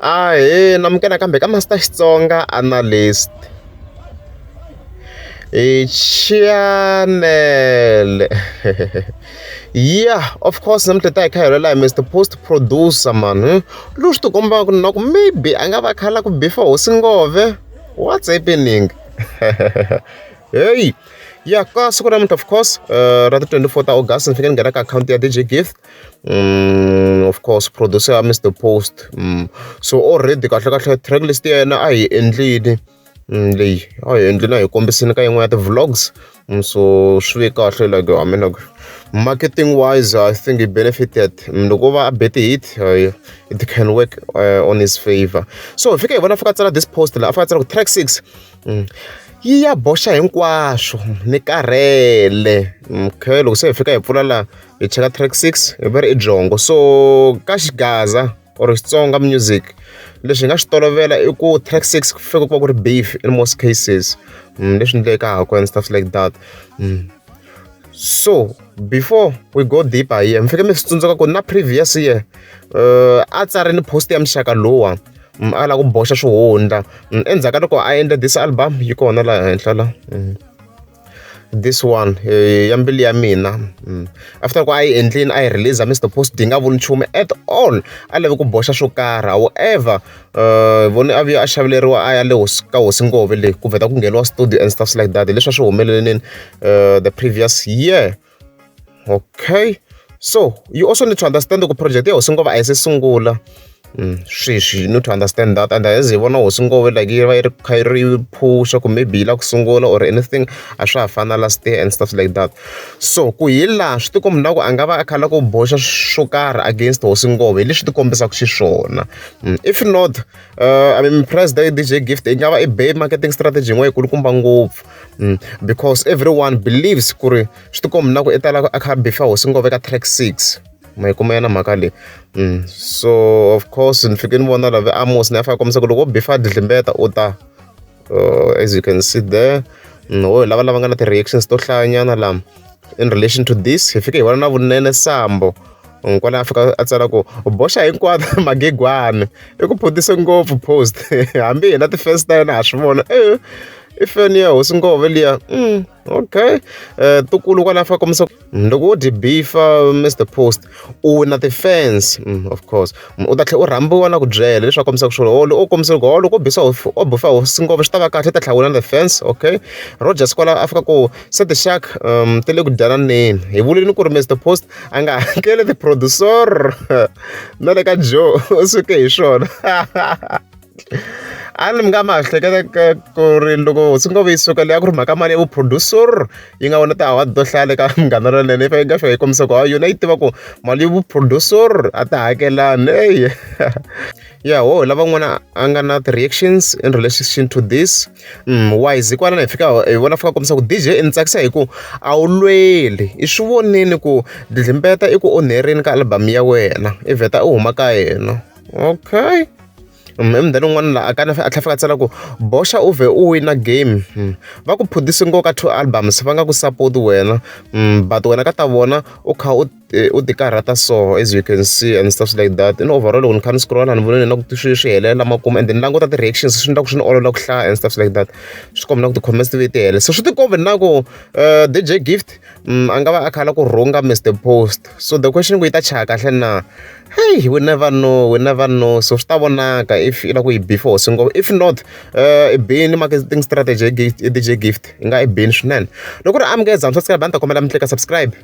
Ahee namukela kambe ka Master Xitsonga Analyst hi channel yeah of course namuntlha ta hi kha hi rhwela hi Mister Post producer man lowu swi ti kombaka na ku maybe a nga va kha la ku bifa hosi ngove what's happening hey ya ka siku ra namuntlha of course ra ti 24 ta August ni fike ni nghena ka akhawunti ya DJ Gift of course producer ya Mr Post so already kahle kahle track list ya yena a hi endlile leyi a hi endlile a hi kombisini ka yin'we ya ti-vlogs so swi ve kahle like I mean like marketing wise I think he benefited loko va a bet hit it can work on his favor so hi fike hi vona a fika a tsala this post la a fika a tsala ku track 6 yi ya boxa hinkwaswo ni karhele okay loko se hi fika hi pfula la hi cheka track 6 hi va ri i byongo so ka xigaza or Xitsonga music leswi hi nga swi tolovela i ku track 6 ku fika ku va ku ri beef in most cases leswi endlekaka and stuff like that so before we go deeper here mi fike mi swi tsundzuka ku na previous year a tsarini post ya muxaka lowa a lava ku boxa swihundla endzhaku ka loko a endle this album yi kona laha henhla la this one ya mbilu ya mina after loko a yi endlini a yi release Mr Post yi nga vuli nchumu at all a lave ku boxa swo karhi however vone a vuya a xaveleriwa a ya le hosi ka hosi ngove leyi ku vheta ku ngheniwa studio and stuff like that leswi a swi humeleleni the previous year okay so you also need to understand ku project ya hosi ngove a yi se sungula sweswi you need to understand that and as hi vona hosi ngove like yi va yi ri kha yi ri phusha ku maybe yi lava ku sungula or anything a swa ha fani na last year and stuff like that so ku hi laha swi tikomba na ku a nga va a kha a lava ku boxa swo karhi against hosi ngove hi leswi ti kombisaka xiswona if not I'm impressed that DJ Gift yi nga va i be marketing strategy yin'wana yikulukumba ngopfu because everyone believes ku ri swi tikomba na ku i ta lava a kha a bifa hosi ngove ka track 6 ma yi kuma yena mhaka leyi so of course ni fike ni vona lava Amos ni ya fika kombisa ku loko wo bifa dlimbeta u ta as you can see there ho hi lava lava nga na ti-reactions to hlayanyana lama in relation to this hi fike hi vona na vunene sambo kwala a fika a tsala ku boxa hinkwato magegwani i ku phutise ngopfu post hambi hina ti-fans ta yena ha swi vona e i fan ya hosi ngove liya okay tukulu kwala a fika kombisa loko wo dyi bifa Mr Post u na ti-fans of course u ta tlhela u rhambiwa na ku byela leswi a kombisaka swona o kombisa ku loko o bisa o bifa hosi ngove swi ta va kahle i ta tlhela wina the fans okay Rogers kwala a fika ku se ti-shark ti le ku dyananeni hi vulini ku ri Mr Post a nga hakeli ti-producer na le ka Joe u suke hi swona a ni mi nga ma hleketa ku ri loko hosi ngove yi suka leyi a ku ri mhaka mali ya vu-producer yi nga vona ti-award to hlaya le ka Munghana Lonene yi fanele yi nga fika yi kombisa ku hayi yona yi tiva ku mali ya vu-producer a ti hakelani eyi ya ho lava n'wana a nga na ti-reactions in relation to this wise kwalano hi fika hi vona fika kombisa ku DJ i ni tsakisa hi ku a wu lweli i swi vonini ku dlimbeta i ku onherini ka album ya wena i vheta u huma ka yena okay emudeni un'wana la a kana a tlhela fika a tsala ku boxa u vhe u wina game va ku phutise ngopfu ka two albums va nga ku support wena but wena ka ta vona u kha u u ti karhata so as you can see and stuff like that in overall loko ni kha ni scroll ni vona na ku swi swi helela makumu and ni languta ti-reactions swi endla ku swi ni olova ku hlaya and stuff like that swi komba na ku ti-comments ti ve ti hela so swi tikombi na ku DJ Gift a nga va a kha a lava ku rhunga Mr Post so the question ku yi ta chaya kahle na hey we never know we never know so swi ta vonaka if i lava ku yi bifa hosi ngopfu if not i bini marketing strategy ya DJ Gift yi nga i bini swinene loko ri amukeza subscribe a ni ta kombela mi tlika subscribe.